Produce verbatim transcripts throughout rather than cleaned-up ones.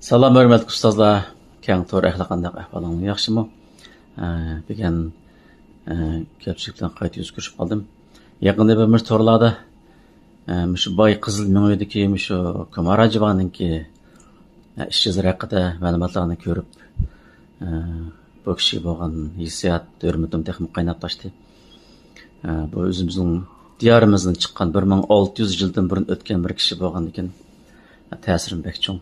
سالام، ھۆرمەتلىك ئۇستازلار. كەڭ تور ئەھلى، قانداق ئەھۋالىڭلار، ياخشىمۇ؟ ئە، بۈگۈن، ئە، كۆپچىلىك بىلەن قايتا يۈز كۆرۈشۈپ قالدىم. يېقىندا بىر مۇشۇ تورلاردا، ئە، مۇشۇ باي قىزىل مېڭىدىكى مۇشۇ كۇمارا جىۋانىڭكى، ئە، ئىش ئىزلىرى ھەققىدە مەلۇماتلارنى كۆرۈپ، ئە، بۇ كىشىگە بولغان ھېسسىيات، ھۆرمىتىم تېخىمۇ قايناپ تاشتى. ئە، بۇ ئۆزىمىزنىڭ دىيارىمىزدىن چىققان، بىر مىڭ ئالتە يۈز يىلدىن بۇرۇن ئۆتكەن بىر كىشى بولغاندىكىن، تەسىرىم بەك چوڭ.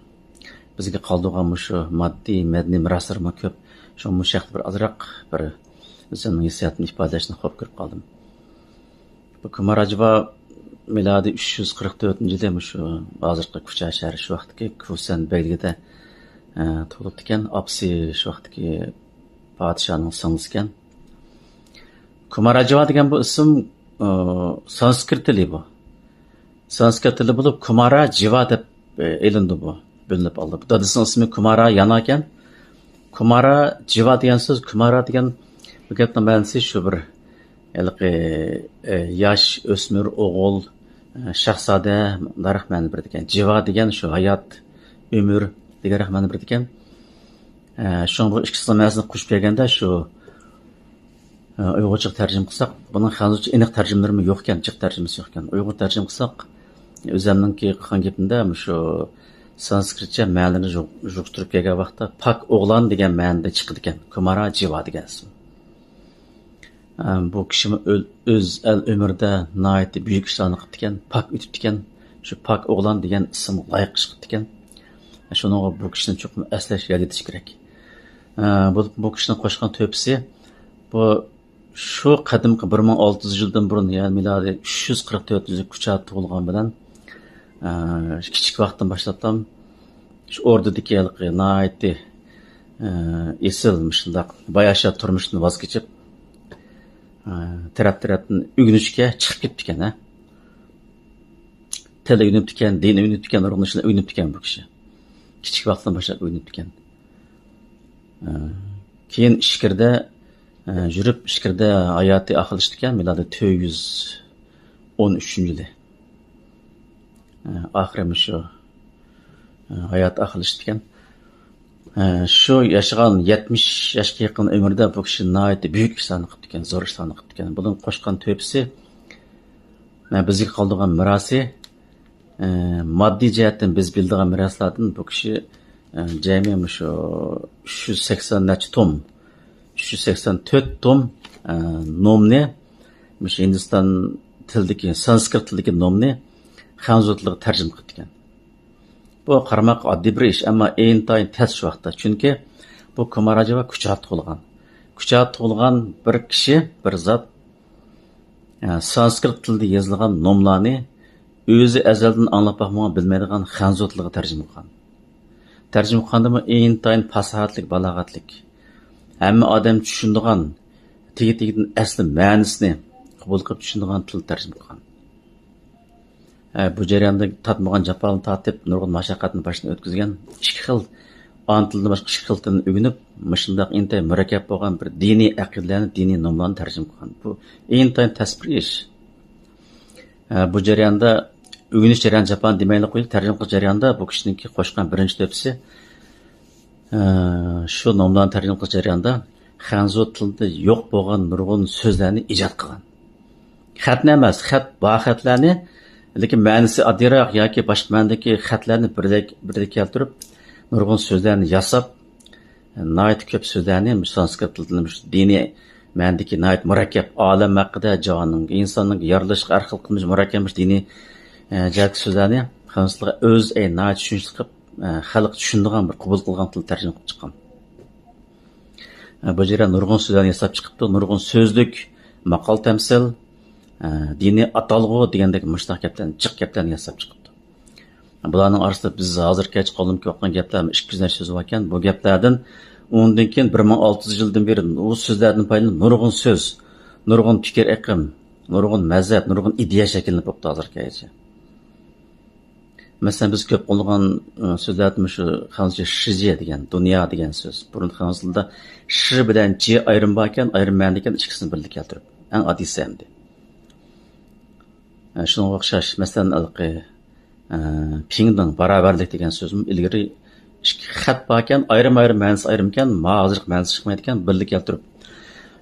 بىزگە قالدۇرغان مۇشۇ ماددىي، مەدەنىي مىراسلىرىمۇ كۆپ. شۇڭا مۇشۇ ھەقتە بىر ئازراق بىر ئۆزۈمنىڭ ھېسسىياتىمنى ئىپادىلەشنى خوپ كۆرۈپ قالدىم. بۇ كۇمارا جىۋا مىلادىي ئۈچ يۈز قىرىق تۆتىنچى يىلى مۇشۇ ھازىرقى كۇچا شەھىرى، شۇ ۋاقىتتىكى كۇسەن بەگلىكىدە، ئە، تۇغۇلۇپتىكەن. ئاپىسى شۇ ۋاقىتتىكى پادىشاھنىڭ سىڭلىسىكەن. كۇمارا جىۋا دېگەن بۇ ئىسىم، ئە، سانسكرىت تىلى بۇ. سانسكرىت تىلى بولۇپ، كۇمارا جىۋا دەپ، ئە، ئېلىندى بۇ. بۆلۈنۈپ ئالدى. بۇ دادىسىنىڭ ئىسمى كۇمارا يانا ئىكەن. كۇمارا جىۋا دېگەن سۆز، كۇمارا دېگەن بۇ گەپنىڭ مەنىسى شۇ بىر ھېلىقى، ئە، ياش، ئۆسمۈر، ئوغۇل، ئە، شاھزادە، مۇنداقراق مەنە بېرىدىكەن. جىۋا دېگەن شۇ ھايات، ئۆمۈر دېگەنرەك مەنە بېرىدىكەن. ئە، شۇڭا بۇ ئىككىسىنىڭ مەنىسىنى قوشۇپ كەلگەندە شۇ، ئە، ئۇيغۇرچىغا تەرجىمە قىلساق، بۇنىڭ خەنزۇچە ئېنىق تەرجىمىلىرىمۇ يوقكەن، جىق تەرجىمىسى يوقكەن. ئۇيغۇر تەرجىمە قىلساق، ئۆزۈمنىڭكى قىلغان گېپىمدە مۇشۇ سانسكرىتچە مەنىنى يۇغ-، يۇغۇشتۇرۇپ كەلگەن ۋاقىتتا، پاك ئوغلان دېگەن مەنىدە چىقىدىكەن، كۇمارا جىۋا دېگەن ئىسىم. ئە، بۇ كىشىمۇ ئۆل-، ئۆز ئەل ئۆمرىدە ناھايىتى بۈيۈك ئىشلارنى قىپتىكەن، پاك ئۆتۈپتىكەن. شۇ پاك ئوغلان دېگەن ئىسىمغا لايىق ئىش قىپتىكەن. شۇنىڭغا بۇ كىشىنى چوقۇم ئەسلەش، ياد ئېتىش كېرەك. ئە، بۇ، بۇ كىشىنىڭ قوشقان تۆھپىسى، بۇ شۇ قەدىمكى بىر مىڭ ئالتە يۈز يىلدىن بۇرۇن، يەنى مىلادىي ئۈچ يۈز قىرىق تۆتىنچى يىل كۇچا تۇغۇلغان بىلەن، ئە، كىچىك ۋاقتىن باشلاپلا شۇ ئوردىدىكى ھېلىقى ناھايىتى، ئە، ئېسىل مۇشۇنداق باياشات تۇرمۇشتىن ۋاز كېچىپ، ئە، تەرەپ-تەرەپتىن ئۆگىنىشكە چىقىپ كېتىپتىكەن، ھە. تىل ئۆگىنىپتىكەن، دىن ئۆگىنىپتىكەن، نۇرغۇن ئىشلارنى ئۆگىنىپتىكەن بۇ كىشى. كىچىك ۋاقتىدىن باشلاپ ئۆگىنىپتىكەن. ئە، كېيىن ئىچكىرىدە، ئە، يۈرۈپ، ئىچكىرىدە ھاياتى ئاخىرلىشىپتىكەن، مىلادىي تۆت يۈز ئون ئۈچىنچى يىلى. ئە، ئاخىرى مۇشۇ، ئە، ھاياتى ئاخىرلىشىپتىكەن. ئە، شۇ ياشىغان يەتمىش ياشقا يېقىن ئۆمرىدە بۇ كىشى ناھايىتى بۈيۈك ئىشلارنى قىپتىكەن، زور ئىشلارنى قىپتىكەن. بۇنىڭ قوشقان تۆھپىسى، مانا بىزگە قالدۇرغان مىراسى، ئە، ماددىي جەھەتتىن بىز بىلىدىغان مىراسلاردىن بۇ كىشى، ئە، جەمئىي مۇشۇ ئۈچ يۈز سەكسەن نەچچە توم، ئۈچ يۈز سەكسەن تۆت توم، ئە، نومنى، مۇشۇ ھىندىستان تىلىدىكى، سانسكرىت تىلىدىكى نومنى خەنزۇ تىلىغا تەرجىمە قىپتىكەن. بۇ قارىماققا ئاددىي بىر ئىش، ئەمما ئىنتايىن تەس شۇ ۋاقىتتا. چۈنكى بۇ كۇماراجىۋا كۇچا تۇغۇلغان. كۇچا تۇغۇلغان بىر كىشى، بىر زات، ئە، سانسكرىت تىلىدا يېزىلغان نوملارنى ئۆزى ئەزەلدىن ئاڭلاپ باقمىغان، بىلمەيدىغان خەنزۇ تىلىغا تەرجىمە قىلغان. تەرجىمە قىلغاندىمۇ ئىنتايىن پاساھەتلىك، بالاغەتلىك، ھەممە ئادەم چۈشىنىدىغان، تېگى-تېگىدىن ئەسلى مەنىسىنى قوبۇل قىلىپ چۈشىنىدىغان تىلدا تەرجىمە قىلغان. ئە، بۇ جەرياندا تارتمىغان جاپالارنى تارتىپ، نۇرغۇن ماشەققەتنى باشتىن ئۆتكۈزگەن. ئىككى خىل ئانا تىلدىن باشقا ئىككى خىل تىلنى ئۆگىنىپ، مۇشۇنداق ئىنتايىن مۇرەككەپ بولغان بىر دىنىي ئەقىدىلەرنى، دىنىي نوملارنى تەرجىمە قىلغان. بۇ ئىنتايىن تەس بىر ئىش. ئە، بۇ جەرياندا ئۆگىنىش جەريانى جاپالىق دېمەيلى قويۇپ، تەرجىمە قىلىش جەريانىدا بۇ كىشىنىڭكى قوشقان بىرىنچى تۆھپىسى، ئە، شۇ نوملارنى تەرجىمە قىلىش جەريانىدا خەنزۇ تىلىدا يوق بولغان نۇرغۇن سۆزلەرنى ئىجاد قىلغان. خەتنى ئەمەس، خەت، بار خەتلەرنى، لېكىن مەنىسى ئاددىيراق ياكى باشقا مەنىدىكى خەتلەرنى بىردەك، بىردەك كەلتۈرۈپ، نۇرغۇن سۆزلەرنى ياساپ، ناھايىتى كۆپ سۆزلەرنى مۇشۇ سانسكرىت تىلىدىن مۇشۇ دىنىي مەنىدىكى ناھايىتى مۇرەككەپ، ئالەم ھەققىدە، جاننىڭ، ئىنساننىڭ يارىلىشىغا ھەر خىل قىلمىش مۇرەككەپ مۇشۇ دىنىي، ئە، جەھەتتىكى سۆزلەرنى خەنزۇلارغا ئۆزى، ئە، ناھايىتى چۈشىنىشلىك قىلىپ، ئە، خەلق چۈشىنىدىغان بىر قوبۇل قىلغان تىلدا تەرجىمە قىلىپ چىققان. ئە، بۇ جەريان نۇرغۇن سۆزلەرنى ياساپ چىقىپتۇ، نۇرغۇن سۆزلۈك، ماقال تەمسىل، ئە، دىنىي ئاتالغۇ دېگەندەك مۇشۇنداق گەپلەرنى، جىق گەپلەرنى ياساپ چىقىپتۇ. بۇلارنىڭ ئارىسىدا بىز ھازىرغىچە قولدىن كېلىۋاتقان گەپلەرمۇ ئىككى يۈز نەچچە سۆز باركەن. بۇ گەپلەردىن ئۇنىڭدىن كېيىن بىر مىڭ ئالتە يۈز يىلدىن بېرى بۇ سۆزلەردىن پايدىلىنىپ نۇرغۇن سۆز، نۇرغۇن پىكىر ئېقىم، نۇرغۇن مەزھەپ، نۇرغۇن ئىدىيە شەكىللىنىپ بوپتۇ ھازىرغىچە. مەسىلەن، بىز كۆپ قوللىغان، ئى، سۆزلەردىن شۇ خەنزۇچە شىجيې دېگەن، دۇنيا دېگەن سۆز. بۇرۇن خەنزۇ تىلىدا ش بىلەن ج ئايرىم باركەن، ئايرىم مەنىدىكەن، ئىككىسىنى بىرلىككە كەلتۈرۈپ. ئەڭ ئاددىيسى ئەمدى. ئە، شۇنىڭغا ئوخشاش، مەسىلەن، ھېلىقى، ئە، پىڭدىڭ، باراۋەرلىك دېگەن سۆزمۇ ئىلگىرى ئىككى خەت باركەن، ئايرىم-ئايرىم مەنىسى ئايرىمكەن، ما ھازىرقى مەنىسى چىقمايدىكەن، بىللە كەلتۈرۈپ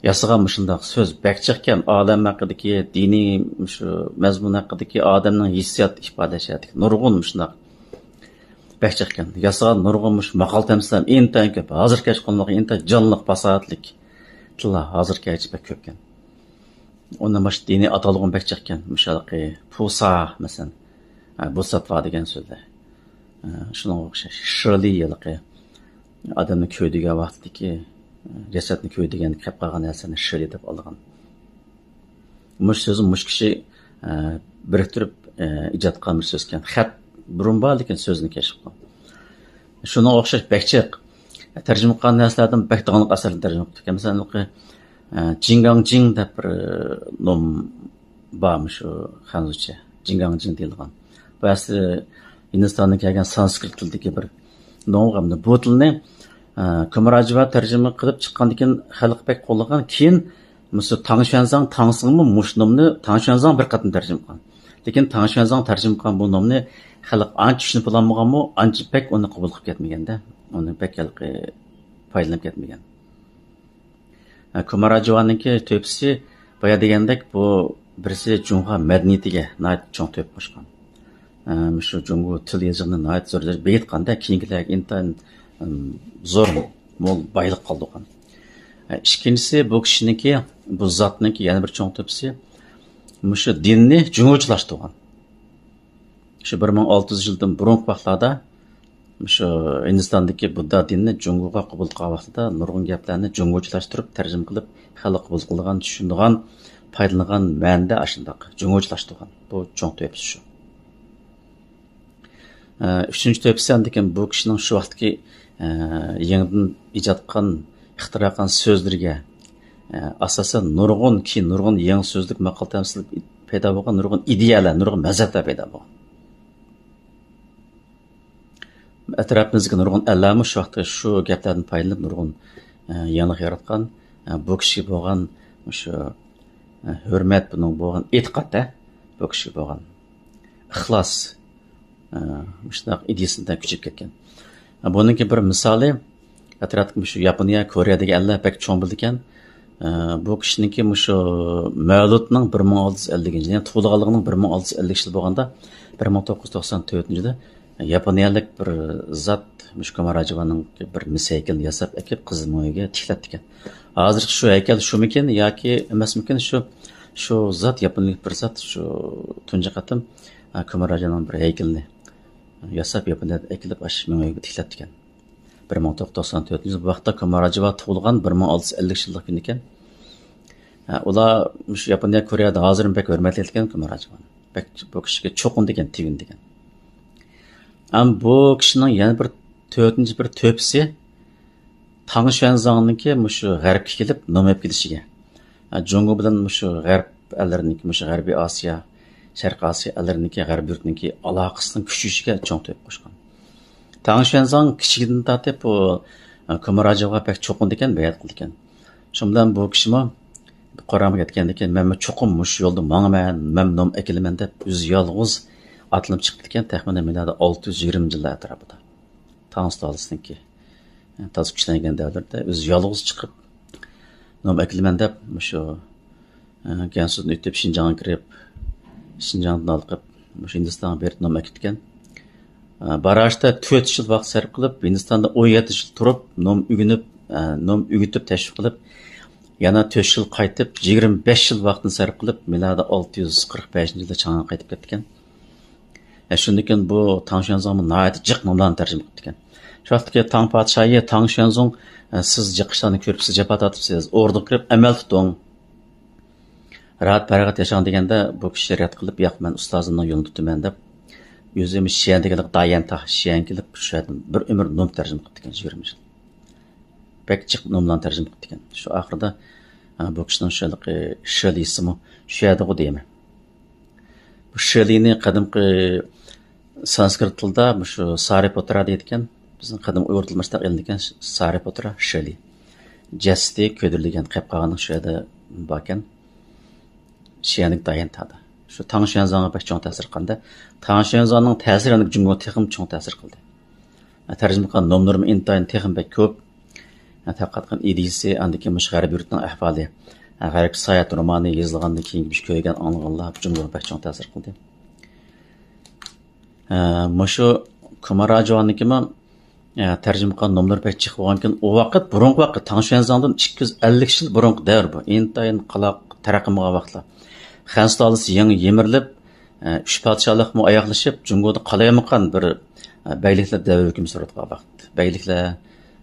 ياسىغان مۇشۇنداق سۆز بەك جىقكەن، ئالەم ھەققىدىكى، دىنىي مۇشۇ مەزمۇن ھەققىدىكى، ئادەمنىڭ ھېسسىيات ئىپادىلەش ھەققىدىكى نۇرغۇن مۇشۇنداق بەك جىقكەن. ياسىغان نۇرغۇن مۇشۇ ماقال تەمسىلەر ئىنتايىن كۆپ. ھازىرقىغىچە قولۇمدىكى ئىنتايىن جانلىق، پاساھەتلىك تىللار ھازىرقىغىچە بەك كۆپكەن. ئۇنىڭ باشقا دىنىي ئاتالغۇمۇ بەك جىقكەن. مۇشۇ ھېلىقى پۇسا، مەسىلەن، ھە، بۇ ساتۋا دېگەن سۆزلەر. ھە، شۇنىڭغا ئوخشاش. شىلى ھېلىقى ئادەمنى كۆيدۈرگەن ۋاقتىدىكى، جەسەتنى كۆيدۈرگەندە كەپ قالغان نەرسىنى شىلى دەپ ئالغان. مۇشۇ سۆزنى مۇشۇ كىشى، ئە، بىرىكتۈرۈپ، ئە، ئىجاد قىلغان بىر سۆزكەن. خەت بۇرۇن بار، لېكىن سۆزنى كەشىپ قىلغان. شۇنىڭغا ئوخشاش بەك جىق تەرجىمە قىلغان نەرسىلەردىن بەك داڭلىق ئەسەرلەرنى تەرجىمە قىلىپتىكەن. مەسىلەن، ھېلىقى، ئە، جىڭگاڭجىڭ دەپ بىر، ئە، نوم بار، مۇشۇ خەنزۇچە جىڭگاڭجىڭ دېيىلغان. بۇ ئەسلى ھىندىستاندىن كەلگەن سانسكرىت تىلىدىكى بىر نوم. بۇ تىلنى، ئە، كۇماراجىۋا تەرجىمە قىلىپ چىققاندىن كېيىن خەلق بەك قوللىغان. كېيىن مۇشۇ تاڭ شۈەنزاڭ، تاڭ سىڭمۇ مۇشۇ نومنى تاڭ شۈەنزاڭ بىر قېتىم تەرجىمە قىلغان. لېكىن تاڭ شۈەنزاڭ تەرجىمە قىلغان بۇ نومنى خەلق ئانچە چۈشىنىپ بولالمىغانمۇ، ئانچە بەك ئۇنى قوبۇل قىلىپ كەتمىگەندە، ئۇنى بەك ھېلىقى پايدىلىنىپ كەتمىگەن. ئە، كۇماراجىۋانىڭكى تۆھپىسى بايا دېگەندەك، بۇ بىرسى جۇڭخۇا مەدەنىيىتىگە ناھايىتى چوڭ تۆھپە قوشقان. ئە، شۇ جۇڭگو تىل يېزىقىنى ناھايىتى زور دەرىجىدە بېيىتقاندا، كېيىنكىلەرگە ئىنتايىن، ئىم، زور مول بايلىق قالدۇرغان. ئە، ئىككىنچىسى، بۇ كىشىنىڭكى، بۇ زاتنىڭكى يەنە بىر چوڭ تۆھپىسى، مۇشۇ دىننى جۇڭگوچىلاشتۇرغان. شۇ بىر مىڭ ئالتە يۈز يىلدىن بۇرۇنقى ۋاقىتلاردا شۇ ھىندىستاندىكى بۇددا دىنىنى جۇڭگوغا قوبۇل قىلغان ۋاقتىدا نۇرغۇن گەپلەرنى جۇڭگوچىلاشتۇرۇپ، تەرجىمە قىلىپ، خەلق قوبۇل قىلىدىغان، چۈشىنىدىغان، پايدىلىنىدىغان مەنىدە ئاشۇنداق جۇڭگوچىلاشتۇرغان. بۇ چوڭ تۆھپىسى شۇ. ئە، ئۈچىنچى تۆھپىسى ئاندىن كېيىن بۇ كىشىنىڭ شۇ ۋاقىتتىكى، ئە، يېڭىدىن ئىجاد قىلغان، ئىختىرا قىلغان سۆزلىرىگە، ئە، ئاساسەن نۇرغۇن، كېيىن نۇرغۇن يېڭى سۆزلۈك، ماقال تەمسىل پەيدا بولغان، نۇرغۇن ئىدىيەلەر، نۇرغۇن مەزھەپلەر پەيدا بولغان. ئەتراپىمىزدىكى نۇرغۇن ئەللەرمۇ شۇ ۋاقىتتا شۇ گەپلەردىن پايدىلىنىپ نۇرغۇن، ئە، يېڭىلىق ياراتقان. ئە، بۇ كىشىگە بولغان مۇشۇ، ئە، ھۆرمەت، بۇنىڭ بولغان ئېتىقاد، ئە، بۇ كىشىگە بولغان ئىخلاس، ئە، مۇشۇنداق ئىدىيىسىدە كۈچەپ كەتكەن. ئە، بۇنىڭكى بىر مىسالى، ئەتراپتىكى مۇشۇ ياپونىيە، كورېيە دېگەن ئەللەر بەك چوڭ بىلىدىكەن. ئە، بۇ كىشىنىڭكى مۇشۇ مەۋلۇتنىڭ بىر مىڭ ئالتە يۈز ئەللىكىنچى يىلى، يەنى تۇغۇلغانلىقىنىڭ بىر مىڭ ئالتە يۈز ئەللىك يىلى بولغاندا، بىر مىڭ توققۇز يۈز توقسان تۆتىنچى يىلى ياپونىيەلىك بىر زات مۇشۇ كۇماراجىۋانىڭ بىر مىس ھەيكىلىنى ياساپ ئەكىپ، قىزىل مۆڭگۈگە تىكلەپتىكەن. ھازىرقى شۇ ھەيكەل شۇمىكىن ياكى ئەمەسمىكىن؟ شۇ، شۇ زات، ياپونىيەلىك بىر زات، شۇ تۇنجى قېتىم، ئە، كۇماراجىۋانىڭ بىر ھەيكىلىنى ياساپ، ياپونىيەدىن ئەكېلىپ، ئاشۇ مۆڭگۈگە تىكلەپتىكەن. بىر مىڭ توققۇز يۈز توقسان تۆتىنچى يىل، بۇ ۋاقىتتا كۇماراجىۋا تۇغۇلغان، بىر مىڭ ئالتە يۈز ئەللىك يىللىق كۈنى ئىكەن. ھە، ئۇلار مۇشۇ ياپونىيە، كورېيەدە ھازىرمۇ بەك ھۆرمەتلەيدىكەن كۇماراجىۋانى. بەك بۇ كىشىگە چوقۇنىدىكەن، تېگىنىدىكەن. ئەم بۇ كىشىنىڭ يەنە بىر تۆتىنچى بىر تۆھپىسى، تاڭ شۈەنزاڭنىڭكى مۇشۇ غەربكە كېلىپ نوم ئېلىپ كېلىشىگە، ھە، جۇڭگو بىلەن مۇشۇ غەرب ئەللىرىنىڭكى، مۇشۇ غەربىي ئاسىيا، شەرقىي ئاسىيا ئەللىرىنىڭكى، غەرب يۇرتىنىڭكى ئالاقىسىنىڭ كۈچىيىشىگە چوڭ تۆھپە قوشقان. تاڭ شۈەنزاڭ كىچىكىدىن تارتىپ بۇ، ئە، كۇماراجىۋاغا بەك چوقۇنىدىكەن، بەئەتە قىلىدىكەن. شۇ بىلەن بۇ كىشىمۇ قارامغا يەتكەندىن كېيىن، مەنمۇ چوقۇم مۇشۇ يولدا ماڭىمەن، مەن نوم ئەكېلىمەن دەپ، ئۆزى يالغۇز ئاتلىنىپ چىقىپتىكەن، تەخمىنەن مىلادىي ئالتە يۈز يىگىرمىنچى يىللار ئەتراپىدا. تاڭ سۇلالىسىنىڭكى، ئە، تازا كۈچلەنگەن دەۋرىدە ئۆزى يالغۇز چىقىپ، نوم ئەكېلىمەن دەپ، مۇشۇ، ئە، گەنسۇدىن ئۆتۈپ، شىنجاڭغا كىرىپ، شىنجاڭدىن ھالقىپ، مۇشۇ ھىندىستانغا بېرىپ نوم ئەكېتىپتىكەن. ئە، باراشتا تۆت يىل ۋاقىت سەرپ قىلىپ، ھىندىستاندا ئون يەتتە يىل تۇرۇپ، نوم ئۆگىنىپ، ئە، نوم ئۆگىتىپ، تەشۋىق قىلىپ، يەنە تۆت يىل قايتىپ، يىگىرمە بەش يىل ۋاقتىنى سەرپ قىلىپ، مىلادىي ئالتە يۈز قىرىق بەشىنچى يىلدا چاڭغا قايتىپ كەپتىكەن. ئە، شۇندىن كېيىن بۇ تاڭ شۈەنزۇڭمۇ ناھايىتى جىق نوملارنى تەرجىمە قىپتىكەن. شۇ ۋاقىتتىكى تاڭ پادىشاھى تاڭ شۈەنزۇڭ، ئە، سىز جىق ئىشلارنى كۆرۈپسىز، جاپا تارتىپسىز، ئوردىغا كىرىپ ئەمەل تۇتۇڭ، راھەت پاراغەت ياشاڭ دېگەندە، بۇ كىشى رەت قىلىپ، ياق، مەن ئۇستازىمنىڭ يولىنى تۇتىمەن دەپ، ئۆزى شيەندىكى دايەنتا، شيەنگە كېلىپ، شۇ يەردىن بىر ئۆمۈر نوم تەرجىمە قىپتىكەن، يىگىرمە يىل. بەك جىق نوملارنى تەرجىمە قىپتىكەن. شۇ ئاخىرىدا، ئە، بۇ كىشىنىڭ شۇ ھېلىقى شىلىسىمۇ شۇ يەردىغۇ دەيمەن. بۇ شىلىنى قەدىمكى سانسكرىت تىلدا مۇشۇ سارىپۇترا دەيدىكەن. بىزنىڭ قەدىم ئۇيغۇر تىلىمىزدا ئېلىنغان سارىپۇترا، شىلى. جەسىتى كۆيدۈرۈلگەن، قېلىپ قالغانلىق شۇ يەردە باركەن. شيەنلىك دايەنتادا. شۇ تاڭ شيەنزاڭغا بەك چوڭ تەسىر قىلغاندا، تاڭ شيەنزاڭنىڭ تەسىرى ئەنە جۇڭگوغا تېخىمۇ چوڭ تەسىر قىلدى. تەرجىمە قىلغان نوملىرىمۇ ئىنتايىن تېخىمۇ بەك كۆپ. تەتقىقات قىلغان ئىدىيىسى، ئاندىن كېيىن مۇشۇ غەربىي يۇرتنىڭ ئەھۋالى، غەربكە ساياھەت رومانى يېزىلغاندىن كېيىن مۇشۇ كۆرگەن، ئاڭلىغانلار جۇڭگوغا بەك چوڭ تەسىر قىلدى. ئە، مۇشۇ كۇماراجىۋانىڭكىمۇ، ئە، تەرجىمە قىلغان نوملىرى بەك جىق بولغانكەن، ئۇ ۋاقىت، بۇرۇنقى ۋاقىت، تاڭ شۈەنزاڭدىن ئىككى يۈز ئەللىك يىل بۇرۇنقى دەۋر بۇ. ئىنتايىن قالاق تەرەققىي قىلمىغان ۋاقىتلار. خەن سۇلالىسى يېڭى يېمىرىلىپ، ئە، ئۈچ پادىشاھلىقمۇ ئاياغلىشىپ، جۇڭگودا قالايمىقان بىر، ئە، بەگلىكلەر دەۋرى ھۆكۈم سۈرۈۋاتقان ۋاقىت. بەگلىكلەر،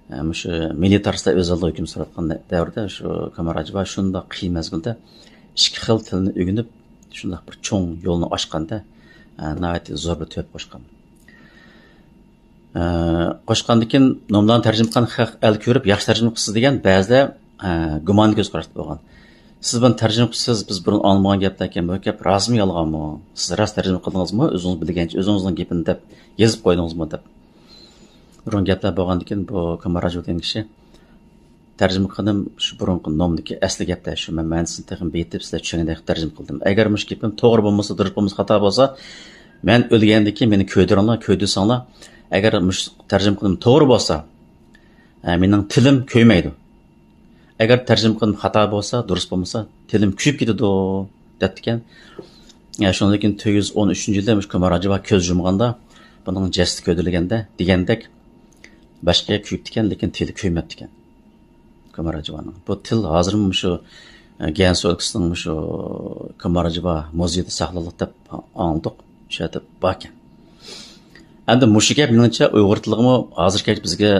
ئە، مۇشۇ مىلىتارىستلار ئۆز ئالدىغا ھۆكۈم سۈرۈۋاتقان دەۋردە شۇ كۇماراجىۋا شۇنداق قىيىن مەزگىلدە ئىككى خىل تىلنى ئۆگىنىپ، شۇنداق بىر چوڭ يولنى ئاچقاندا، ئە، ناھايىتى زور بىر تۆھپە قوشقان. ئە، قوشقاندىن كېيىن نوملارنى تەرجىمە قىلغان خەق ئەل كۆرۈپ ياخشى تەرجىمە قىلسا دېگەن بەزىلەر، ئە، گۇمانىي كۆز قاراشتا بولغان. سىز بۇنى تەرجىمە قىلسىز، بىز بۇرۇن ئاڭلىمىغان گەپلەركەن، بۇ گەپ راستمۇ يالغانمۇ؟ سىز راست تەرجىمە قىلدىڭىزمۇ؟ ئۆزىڭىز بىلگەنچە ئۆزىڭىزنىڭ گېپىنى دەپ يېزىپ قويدىڭىزمۇ دەپ نۇرغۇن گەپلەر بولغاندىن كېيىن بۇ كۇماراجىۋا دېگەن كىشى تەرجىمە قىلدىم، شۇ بۇرۇنقى نومدىكى ئەسلى گەپلەر شۇ، مەن مەنىسىنى تېخىمۇ بېيىتىپ سىلەر چۈشەنگۈدەك تەرجىمە قىلدىم. ئەگەر مۇشۇ گېپىم توغرا بولمىسا، دۇرۇس بولمىسا، خاتا بولسا، مەن ئۆلگەندىن كېيىن مېنى كۆيدۈرۈڭلار، كۆيدۈرسەڭلار، ئەگەر مۇشۇ تەرجىمە قىلدىم توغرا بولسا، ئە، مېنىڭ تىلىم كۆيمەيدۇ. ئەگەر تەرجىمە قىلىم خاتا بولسا، دۇرۇس بولمىسا، تىلىم كۆيۈپ كېتىدۇ، دەپتىكەن. يا، شۇنىڭدىن كېيىن تۆت يۈز ئون ئۈچىنچى يىلدا مۇشۇ كۇماراجىۋا كۆز يۇمغاندا، بۇنىڭ جەسىتى كۆتۈرۈلگەندە، دېگەندەك، باشقا يەر كۆيۈپتىكەن، لېكىن تىلى كۆيمەپتىكەن كۇماراجىۋانىڭ. بۇ تىل ھازىرمۇ مۇشۇ، ئە، گەنسۇ ئۆلكىسىنىڭ مۇشۇ كۇماراجىۋا مۇزېيىدا ساقلانلىق دەپ ئاڭلىدۇق. شۇ يەردە باركەن. ئەمدى مۇشۇ گەپ، مېنىڭچە، ئۇيغۇر تىلىغىمۇ ھازىرغىچە بىزگە،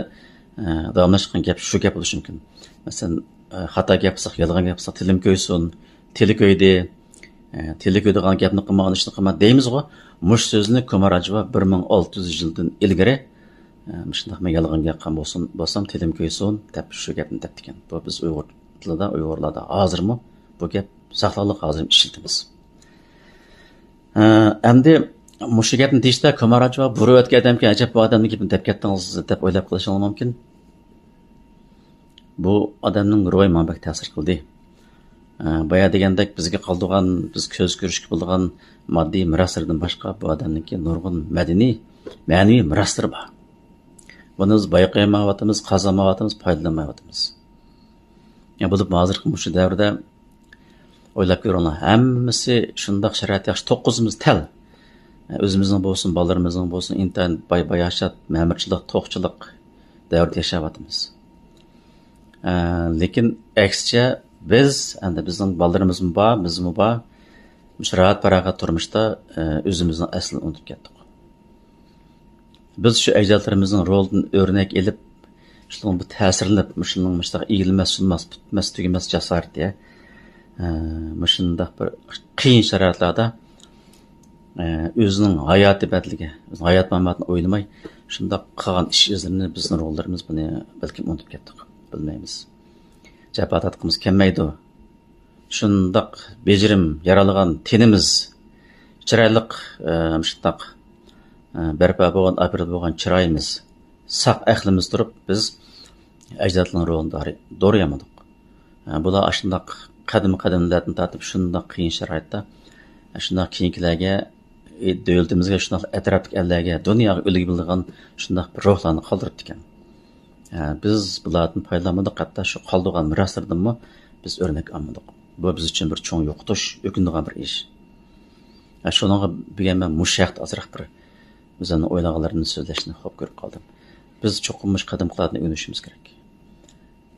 ئە، داۋاملاشقان گەپ شۇ گەپ بولۇشى مۇمكىن. مەسىلەن، ئە، خاتا گەپ قىلساق، يالغان گەپ قىلساق، تىلىم كۆيسۇن، تىلى كۆيدى، ئە، تىلى كۆيىدىغان گەپنى قىلمىغان، ئىشنى قىلما دەيمىزغۇ. مۇشۇ سۆزنى كۇماراجىۋا بىر مىڭ ئالتە يۈز يىلدىن ئىلگىرى، ئە، مۇشۇنداق مەن يالغان گەپ قىلغان بولسۇن، بولسام، تىلىم كۆيسۇن دەپ شۇ گەپنى دەپتىكەن. بۇ بىز ئۇيغۇر تىلىدا، ئۇيغۇرلاردا ھازىرمۇ بۇ گەپ ساقلانلىق، ھازىرمۇ ئىشلىتىمىز. ئە، ئەمدى مۇشۇ گەپنى دېيىشتە كۇماراجىۋا بۇرۇۋەتكەن ئادەمكەن، ئەجەب بۇ ئادەمنىڭ گېپىنى دەپ كەتتىڭىز دەپ ئويلاپ قېلىشىڭىز مۇمكىن. بۇ ئادەمنىڭ روھى ماڭا بەك تەسىر قىلدى. ئە، بايا دېگەندەك بىزگە قالدۇرغان، بىز كۆز كۆرۈشكە بولىدىغان ماددىي مىراسلىرىدىن باشقا بۇ ئادەمنىڭكى نۇرغۇن مەدەنىي، مەنىۋى مىراسلىرى بار. بۇنى بىز بايقىيالمايۋاتىمىز، قازانمايۋاتىمىز، پايدىلانمايۋاتىمىز. يا، بولۇپمۇ ھازىرقى مۇشۇ دەۋردە ئويلاپ كۆرۈڭلار، ھەممىسى شۇنداق شارائىت ياخشى، توققۇزىمىز تەل. ئۆزىمىزنىڭ بولسۇن، بالىلىرىمىزنىڭ بولسۇن، ئىنتايىن باي-باياشات، مەمۇرچىلىق، توقچىلىق دەۋردە ياشاۋاتىمىز. ئە، لېكىن ئەكسىچە، بىز، ئەمدى بىزنىڭ بالىلىرىمىزمۇ بار، بىزمۇ بار. مۇشۇ راھەت-پاراغەت تۇرمۇشتا، ئە، ئۆزىمىزنىڭ ئەسلىنى ئۇنتۇپ كەتتۇق. بىز شۇ ئەجدادلىرىمىزنىڭ رولىدىن ئۆرنەك ئېلىپ، شۇنىڭ بىر تەسىرلىنىپ، مۇشۇنىڭ مۇشۇنداق ئېگىلمەس، سۇنماس، پۈتمەس، تۈگىمەس جاسارىتى، ئە، مۇشۇنداق بىر قىيىن شارائىتلاردا، ئە، ئۆزىنىڭ ھاياتى بەدىلىگە، ئۆزىنىڭ ھايات-ماماتىنى ئويلىماي، شۇنداق قىلغان ئىش-ئىزلىرىنى بىزنىڭ روللىرىمىز بۇنى بەلكىم ئۇنتۇپ كەتتۇق، بىلمەيمىز. جاپا تارتقۇمىز كەلمەيدۇ. شۇنداق بېجىرىم يارالغان تېنىمىز، چىرايلىق، ئە، مۇشۇنداق، ئە، بەرپا بولغان، ئابرۇي بولغان چىرايىمىز، ساق ئەقلىمىز تۇرۇپ، بىز ئەجدادلارنىڭ روھىنى دورىيالمىدۇق. ئە، بۇلار ئاشۇنداق قەدىم-قەدىملەردىن تارتىپ شۇنداق قىيىن شارائىتتا، شۇنداق كېيىنكىلەرگە، ئى، دۆلىتىمىزگە، شۇنداق ئەتراپتىكى ئەللەرگە، دۇنياغا ئۈلگە بولىدىغان شۇنداق بىر روھلارنى قالدۇرۇپتىكەن. ئە، بىز بۇلاردىن پايدىلانمىدۇق، ھەتتا شۇ قالدۇرغان مىراسلىرىدىنمۇ بىز ئۆرنەك ئالمىدۇق. بۇ بىز ئۈچۈن بىر چوڭ يوقىتىش، ئۆكۈنىدىغان بىر ئىش. ئە، شۇنىڭغا بۈگۈن مەن مۇشۇ ھەقتە ئازراق بىر ئۆزۈمنىڭ ئويلىغانلىرىمنى سۆزلەشنى خوپ كۆرۈپ قالدىم. بىز چوقۇم مۇشۇ قەدىمكىلاردىن ئۆگىنىشىمىز كېرەك.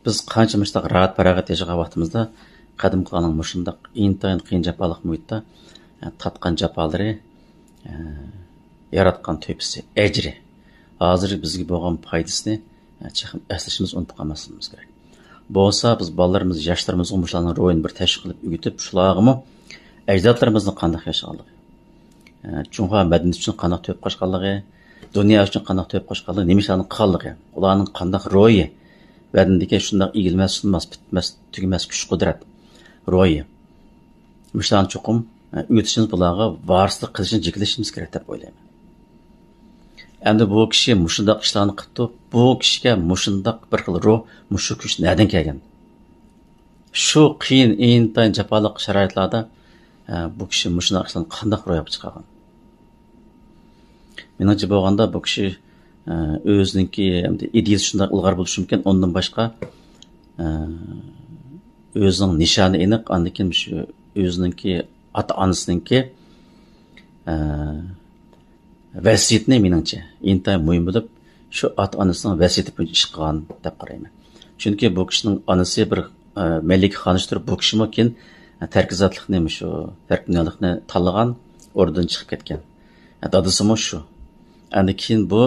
بىز قانچە مۇشۇنداق راھەت-پاراغەت ياشىغان ۋاقتىمىزدا، قەدىمكىلەرنىڭ مۇشۇنداق ئىنتايىن قىيىن جاپالىق مۇھىتتا، ئە، تارتقان جاپالىرى، ئە، ياراتقان تۆھپىسى، ئەجرى، ھازىر بىزگە بولغان پايدىسىنى، ئە، چېقىم ئەسلىشىمىز، ئۇنتۇپ قالماسلىقىمىز كېرەك. بولسا بىز بالىلىرىمىز، ياشلىرىمىزغا مۇشۇلارنىڭ روھىنى بىر تەشۋىق قىلىپ ئۆگىتىپ، شۇلارغىمۇ ئەجدادلىرىمىزنىڭ قانداق ياشىغانلىقى، ئە، جۇڭخۇا مەدەنىيىتى ئۈچۈن قانداق تۆھپە قوشقانلىقى، دۇنيا ئۈچۈن قانداق تۆھپە قوشقانلىقى، نېمە ئىشلارنى قىلغانلىقى، ئۇلارنىڭ قانداق روھى، بەدىنىدىكى شۇنداق ئېگىلمەس، سۇنماس، پۈتمەس، تۈگىمەس كۈچ-قۇدرەت روھى. مۇشۇلارنى چوقۇم، ئە، ئۆگىتىشىمىز، بۇلارغا ۋارىسلىق قىلىشنى جېكىلىشىمىز كېرەك دەپ ئويلايمەن. ئەمدى بۇ كىشى مۇشۇنداق ئىشلارنى قىپتۇ، بۇ كىشىگە مۇشۇنداق بىر خىل روھ، مۇشۇ كۈچ نەدىن كەلگەن؟ شۇ قىيىن، ئىنتايىن جاپالىق شارائىتلاردا، ئە، بۇ كىشى مۇشۇنداق ئىشلارنى قانداق روياپقا چىقارغان؟ مېنىڭچە بولغاندا، بۇ كىشى، ئۆزىنىڭكى ئىدىيىسى شۇنداق ئىلغار بولۇشى مۇمكىن. ئۇندىن باشقا، ئۆزىنىڭ نىشانى ئېنىق، ئاندىن كېيىن شۇ ئۆزىنىڭكى ئاتا-ئانىسىنىڭكى ۋەسىيىتىنى، مېنىڭچە، ئىنتايىن مۇھىم بىلىپ، شۇ ئاتا-ئانىسىنىڭ ۋەسىيىتى بويىچە ئىش قىلغان دەپ قارايمەن. چۈنكى بۇ كىشىنىڭ ئانىسى بىر، ئە، مەلىكە خانىشتۇر، بۇ كىشىمۇ كېيىن، ئە، تەركىزاتلىقنى، مۇشۇ تەركىبۇنيانلىقنى تاللىغان، ئوردىدىن چىقىپ كەتكەن. ئە، دادىسىمۇ شۇ. ئەندىن كېيىن بۇ،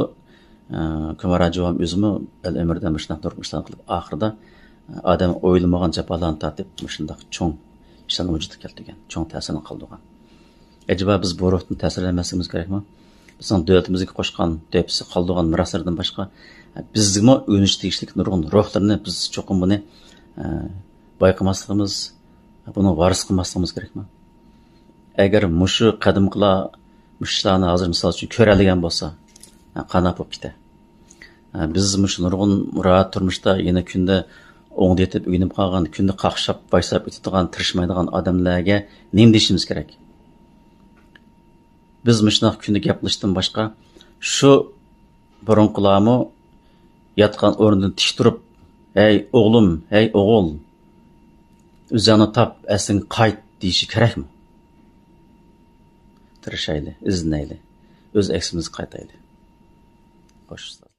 ئە، كۇمارا جۇۋام ئۆزىمۇ ئەل ئۆمرىدە مۇشۇنداق نۇرغۇن ئىشلارنى قىلىپ، ئاخىرىدا، ئە، ئادەم ئويلىمىغان جاپالارنى تارتىپ، مۇشۇنداق چوڭ ئىشلارنى ۋۇجۇدقا كەلتۈرگەن، چوڭ تەسىرنى قالدۇرغان. ئەجەبا بىز بۇ روھتىن تەسىرلەنمەسلىكىمىز كېرەكمۇ؟ بىزنىڭ دۆلىتىمىزگە قوشقان تۆھپىسى، قالدۇرغان مىراسلىرىدىن باشقا، بىزگىمۇ ئۆگىنىشكە تېگىشلىك نۇرغۇن روھلىرىنى بىز چوقۇم بۇنى، ئە، بايقىماسلىقىمىز، بۇنىڭ ۋارىسى قىلماسلىقىمىز كېرەكمۇ؟ ئەگەر مۇشۇ قەدىمكىلار مۇشۇ ئىشلارنى ھازىر، مىسال ئۈچۈن، كۆرەلىگەن بولسا، ئە، قانداق بولۇپ كېتە؟ ھە، بىز مۇشۇ نۇرغۇن راھەت تۇرمۇشتا يەنە كۈندە ئوڭدا يېتىپ ئۆگىنىپ قالغان، كۈندە قاقشاپ، ۋايساپ ئۆتىدىغان، تىرىشمايدىغان ئادەملەرگە نېمە دېيىشىمىز كېرەك؟ بىز مۇشۇنداق كۈندە گەپ قىلىشتىن باشقا، شۇ بۇرۇنقىلارمۇ ياتقان ئورنىدىن تىك تۇرۇپ، «ھەي، ئوغلۇم، ھەي، ئوغۇل، ئۆزۈڭنى تاپ، ئەسلىڭگە قايت» دېيىشى كېرەكمۇ؟ تىرىشايلى، ئىزدىنەيلى، ئۆز ئەسلىمىزگە قايتايلى. خوش.